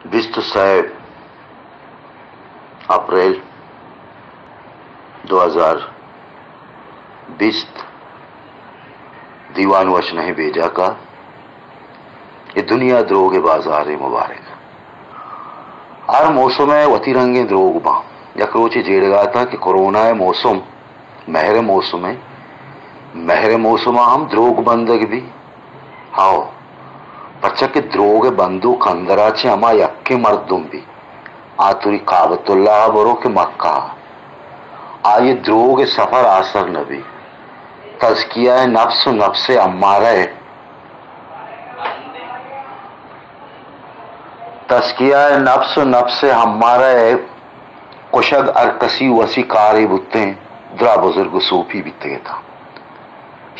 بیست و سئے اپریل دو ہزار بیست، دیوان وش نہ بے جا کا۔ اے دنیا دروگ بازار مبارک۔ ہر موسم ء وتی رنگیں دروگ باں۔ یک روچے جیڑگا اتاں کہ کرونا ء موسم، مہر ء موسم ء، مہر ء موسم ء ہم دروگ بندگ بی۔ ہاؤ، پرچا کہ دروگ ء بندوک اندرا چہ ہما یکیں مردم بی۔ آ توری کعبۃ اللہ ء برو کہ مکہ ء، آئی دروگ ء سفر آسر نہ بی۔ تزکیہ نفس و نفس امارہ ء تزکیہ نفس و نفس امارہ ء کشگ ہر کسی وسی کارے بوتیں، درا بزرگ و صوفی بیتگ اتاں۔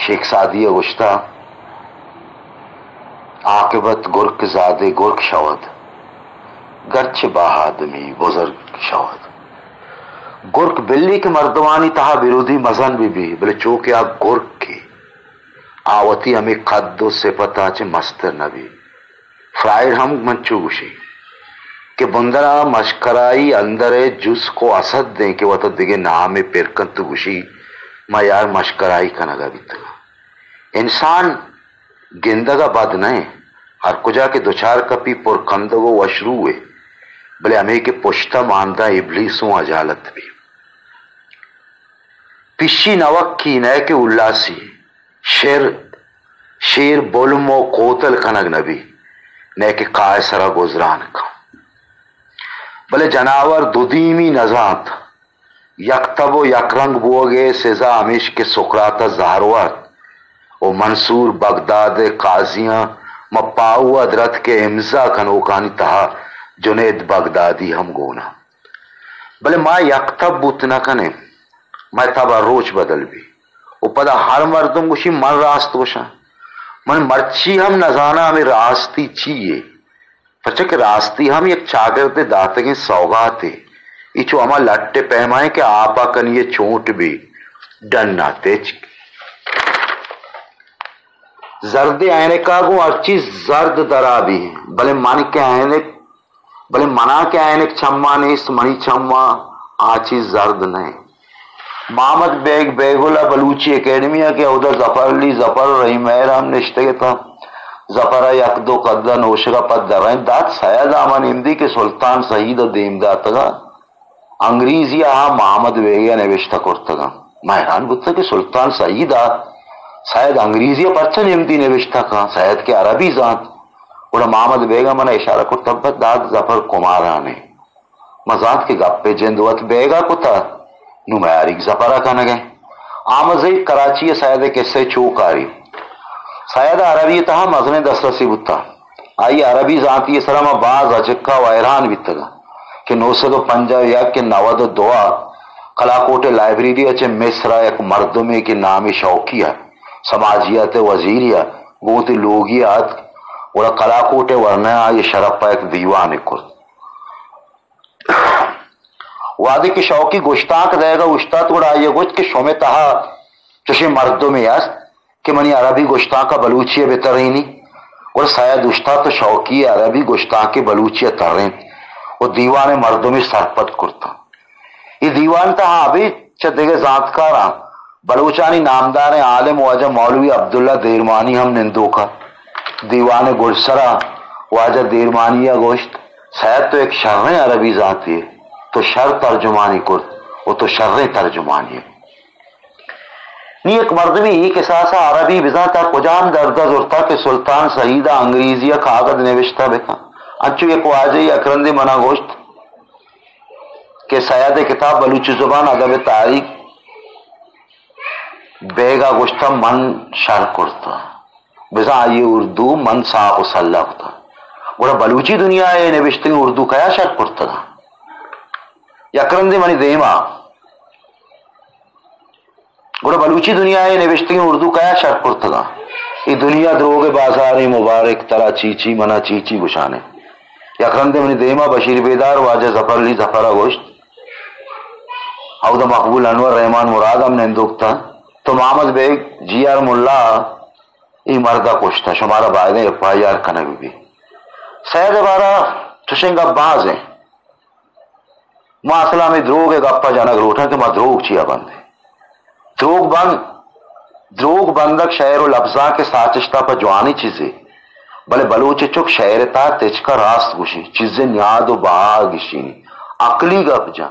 شیخ سعدی ء گوشتہ، عاقبت گرک زادے گرک شود، گرچہ با آدمی بزرگ شود۔ گرک بلی کہ مردمانی تہا برودی مزن بہ بی، بلے چو کہ آ گرکے، آ وتی ہمے قد و صفت ء چہ مستر نہ بی۔ فرائیڈ ہم منچو گوشی کہ بندر ء مشکرائی اندر ء جسک و حسد دیں کہ وتا دگہ نامے پر کنت و گوشی، ما یار مشکرائی کنگا بیتگاں۔ انسان گندگا بد نہ انت، ہر کجا کہ دچار کپی پر کندگ و وشروے، بلے ہمے کہ پشتا ماندہ ابلیس و اجالت بی۔ پشی نوکی نئے کہ الاسی۔ شیر، شیر بلم و کوتل کنگ نہ بی، نئے کہ کائے سرا گزران کن۔ بلے جناور دو دیمی نزانت، یک تب و یک رنگ بوگے سزا ہمیش کہ سقراط ء زہر وارت و منصور بغداد ء قاضیاں ما پاہو ء درت کہ امضا کنوکانی تہا جنید بغدادی ہم گون انت۔ بلے ما یک تب بوت نہ کنیں، مئے تب ہر روچ بدل بی۔ و پدا ہر مردم گوشی من راست گوشاں۔ من مرچی ہم نزاناں ہمے راستی چی یے، پرچا کہ راستی ہم یک چاگردے داتگیں سوگاتے۔ ای چو ہما لٹ ء پیما انت کہ آپا کنی ء چونٹ بی، ڈنا تچک۔ زردیں عینکا گوں ہرچی زرد درا بی، بلے من کہ عینک بلے منا کہ عینک چما نیست، منی چما آ چیز زرد نہ انت۔ محمد بیگ بیگل ء بلوچی اکیڈمی ء کہ اودا ظفر علی ظفر، رحیم مہر ہم نشتگ اتاں۔ ظفر ء یک دو قد ء نوشگ ء پد درائینت دات، سید ء من نمدی کہ سلطان سعید ء دیم داتگ ء انگریزی ء آ محمد بیگ ء نبشتہ کرتگ انت۔ من حیران بوتاں کہ سلطان سعید ء سید انگریزی ء پرچا نمدی نبشتہ کن؟ سید کہ عربی زانت۔ گڑا محمد بیگ ء من ء اشارہ کرت، ابت داد ظفر کماران ء۔ من زانت کہ گپ ء جند وت بیگ ء کتہ، نوں میاریگ ظفر ء کنگ ء۔ احمد زئی کراچی ء سید ء کسہ ء چو کاری۔ سید ء عربی ء تہا مزنیں دسترسی بوتہ۔ آئی ء عربی زانتی ء سرا ما باز اجکہ و حیران بیتگاں کہ نو سد و پنجاہ و یک ء نود و دو ء کلاکوٹ ء لائبریری ء چہ مصر ء یک مردمے کہ نام شوقی ء سماجیات ء وزیری ء گوں وتی لوگی ء اتک، گڑا کلاکوٹ ء ورنا ء آئی ء شرپ ء یک دیوانے کرت۔ وہدے کہ شوقی گشتانک دئیگ ء اوشتات، گڑا آئی ء گوشت کہ شمے تہا چشیں مردمے است کہ منی عربی گشتانک ء بلوچی ء بہ ترینی۔ گڑا سید اوشتات و شوقی ء عربی گشتانکے بلوچی ء ترینت و دیوان ء مردمے سرپد کرتاں۔ اے دیوان تہا ابید چہ دگہ زانتکاراں بلوچانی نامداریں عالم واجہ مولوی عبداللہ دیرمانی ہم نندوک ات۔ دیوان ء گڈسرا واجہ دیرمانی ء گوشت، سید تو یک شریں عربی زانتے ئے، تو شر ترجمانی کرت و تو شریں ترجمانی ئے۔ نی یک مردمے اے کساس ء عربی بزانت، آ کجام درد ء زرتا کہ سلطان سعید ء انگریزی ء کاگد نبشتہ بکن؟ انچو یک واجہ یک رندے منا گوشت کہ سید ء کتاب بلوچی زبان ادب تاریخ بیگا گوشتہ من شر کرتہ، بزاں آئی اردو من صاف و سلہ کتہ۔ گڑا بلوچی دنیا ء نبشتگیں اردو کیا شر کرتگا؟ یک رندے منی دیما گڑا بلوچی دنیا ء نبشتگیں اردو کیا شر کرتگاں؟ اے دنیا دروگ ء بازارے مبارک، ترا چی چی منا چی چی گشانے۔ یک رندے منی دیما بشیر بیدار واجہ ظفر علی ظفر ء گوشت، اودا مقبول انور رحمان مراد ہم نندوک تاں، تو محمد بیگ جی آر ملا اے مرد ء کشتہ، شمارا بائدیں ایف آئی آر کنگ بہ بیت۔ سید ء بارہ چشیں گپ باز ایں۔ ما اصل ءَ ہمے دروگ ءِ گپ ءَ جنگ لوٹاں کہ ما دروگ چیا بندیں۔ دروگ بند، دروگ بندگ شعر و لبزانک ءِ ساچشت ءَ پہ جوانیں چیزے، بلے بلوچ ءِ چک شعر ءِ تہا تچک ءَ راست گوشی، چیزے نیاد و بہا گشینی، عقلی گپ جن،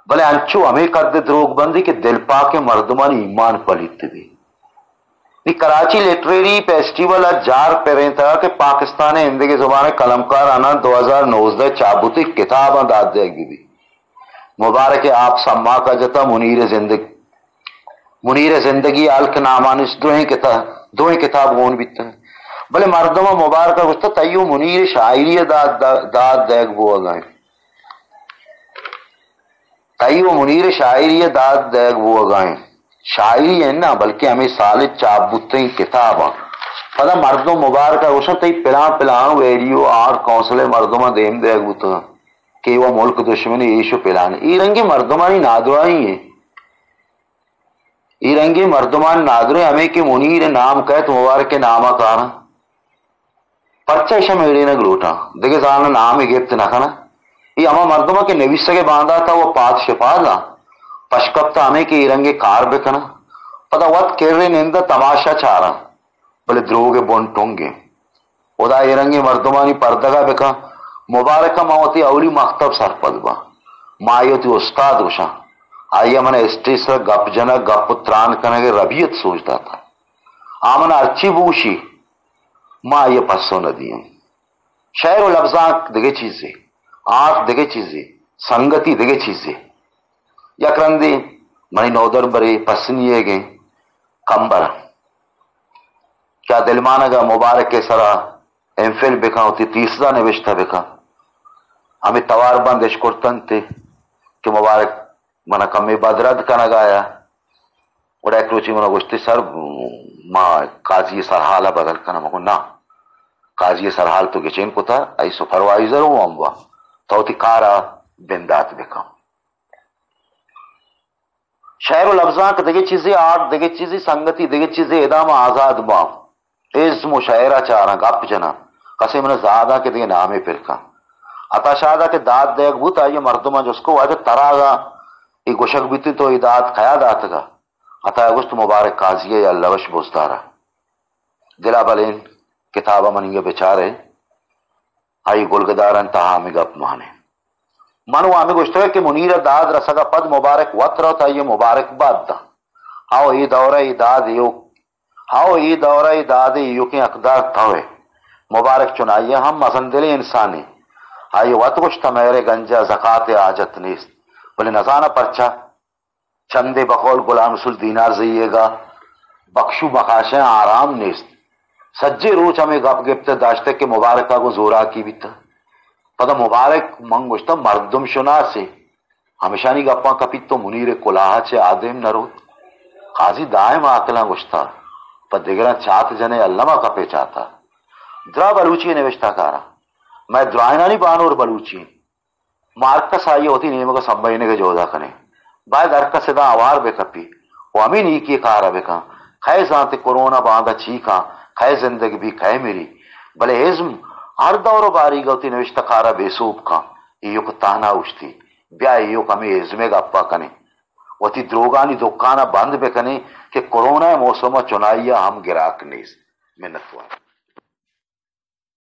بلے انچو ہمے قد ءَ دروگ بندی کہ دلپاکیں مردمانی ایمان پلیت بی۔ نی کراچی لٹریری فیسٹیول ءَ جار پرینتگ کہ پاکستان ءِ ایندگہ زبان ءِ قلمکار آناں دو ہزار نوزدہ ءَ چاپ بوتیں کتاباں داد دیگ بہ بیت۔ مبارک ءَ آپ سماک ءَ جتا، منیر زندگ، منیر زندگی ہلک نامانی دوئیں کتاب، دوئیں کتاب گون بیتگ۔ بلے مردم ءَ مبارک ءَ گوشتہ، تئی و منیر شاعری ءَ داد، داد دیگ بوگ ءَ انت۔ تئی و منیر شاعری ءَ داد دیگ بوگ ءَ انت۔ شاعری ءَ نہ، بلکیں ہمے سال ءَ چاپ بوتیں کتاباں۔ پدا مردم مبارک ءَ گوشاں، تئی plan plan video art council ءِ مردماں دیم دیگ بوتگ کہ اے و ملک دشمن ایش و پلان۔ اے رنگیں مردمانی نادراہی ایں۔ اے رنگیں مردمانی نادراہی ہمے کہ منیر ءِ نام کئیت مبارک ءِ نام ءَ کاراں۔ پرچا ایشاں میڑینگ لوٹاں؟ دگہ زاناں نامے گپت نہ کناں؟ اے ہما مردماں کہ نویسگ ءِ باندات ءَ و پاد شپاد آں، پشکپت ہمے کہ اے رنگیں کار بکناں، پدا وت کرے نند ءَ تماشا چاراں، بلے دروگ ءِ بن ٹنگ ایں۔ ہدا اے رنگیں مردمانی پردگ ءَ بکن، مبارک ءَ من وتی اولی مکتب سرپد باں۔ ما آئی ءَ وتی استاد گوشاں۔ آئی ءَ من ءَ اسٹیج ءِ سرا گپ جنگ، گپ و تران کنگ ءِ ربیت سوج داتگ۔ آ من ءَ ہرچی بگوشی، ما آئی ءَ پسو نہ دیاں۔ شعر و لبزانک دگہ چیزے، آرٹ دگہ چیزے، سنگتی دگہ چیزے۔ یک رندے منی نودربرے پسنی ئیگیں کمبر کہ آ دلمانگ ءَ مبارک ءِ سرا ایم فل بکن، وتی تیسز ءَ نبشتہ بکن۔ ہمے توار بند اش کرتنت کہ مبارک من ءَ کمے بدرد کنگ ءَ آیا۔ گڑا یک روچے من ءَ گوشتی، سر، ما قاضی ءِ سرحال ءَ بدل کناں؟ من گو، نہ، قاضی ءِ سرحال تو گچین کتا، آئی سپروائزر و ہم با، تو وتی کار ءَ بندات بکن۔ شعر و لبزانک دگہ چیزے، آرٹ دگہ چیزے، سنگتی دگہ چیزے، ادا ما آزاد باں۔ ازم و شعر ءَ چاراں، گپ جناں۔ کسے من ءَ زاہداں کہ دگہ نامے پر کن۔ عطا شاد ءَ کہ داد دیگ بوت، آئی ءَ مردماں جست کو، واجہ ترا اگاں اے گوشگ بیتیں تو اے داد کیا داتگ ءَ؟ عطا ءَ گوشت، مبارک قاضی ءِ، اللہ بخش بزدار ءَ۔ دل ءَ بلین کتاب ءَ منی ءَ بچارے، آئی گلگدارانی تہا ہمے گپ مان ایں۔ من و ہمے گوشتگ کہ منیر ءَ داد رسگ ءَ پد مبارک وت روت، آئی ءَ مبارک بات داں۔ ہاو اے دور ءَ اے داد ایوک، ہاو اے دور ءَ اے داد ءِ ایوکیں حقدار تو ئے۔ مبارک چنائی ءَ ہم مزن دلیں انسانے۔ آئی ءَ وت گوشتہ، مہر ءِ گنج ءَ زکات ءِ حاجت نیست، بلے نزاناں پرچا چندے بقول غلام رسول دینار زئی ئیگ ءَ بکشو مکاشاں آرام نیست۔ سجے روچ ہمے گپ گپتہ داشتہ کہ مبارک ءَ گوں زوراکی بیتہ۔ پدا مبارک، من گوشتہ، مردم شناسے، ہمشانی گپاں کپیت تو منیر ءِ کلاہ ءَ چہ آ دیم نہ روت۔ قاضی دائم عاقلاں گوشتہ، پہ دگراں چات جنے الما کپے چاتا۔ درا بلوچی ءِ نوشتہ کاراں، مئے درائینانی بانور بلوچی انت۔ ما ہرکس آئی ءَ وتی نیمگ ءَ سمبہینگ ءِ جہد ءَ کنیں۔ باید ہرکس ادا ہوار بہ کپی و ہمے نیکی ءِ کار ءَ بہ کن۔ کئے زانت کرونا باندا چی کن، کئے زندگ بی، کئے مری۔ بلے ازم ہر دور و باریگ ءَ وتی نوشتہ کار ءَ بے سوب کن۔ ایوک تہنا اوشتی۔ بیا ایوک ہمے ازم ءِ گپ ءَ کنیں۔ وتی دروگانی دکان ءَ بند بہ کنیں کہ کرونا ءِ موسم ءَ چنائی ءَ ہم گراک نیست۔ منتوار۔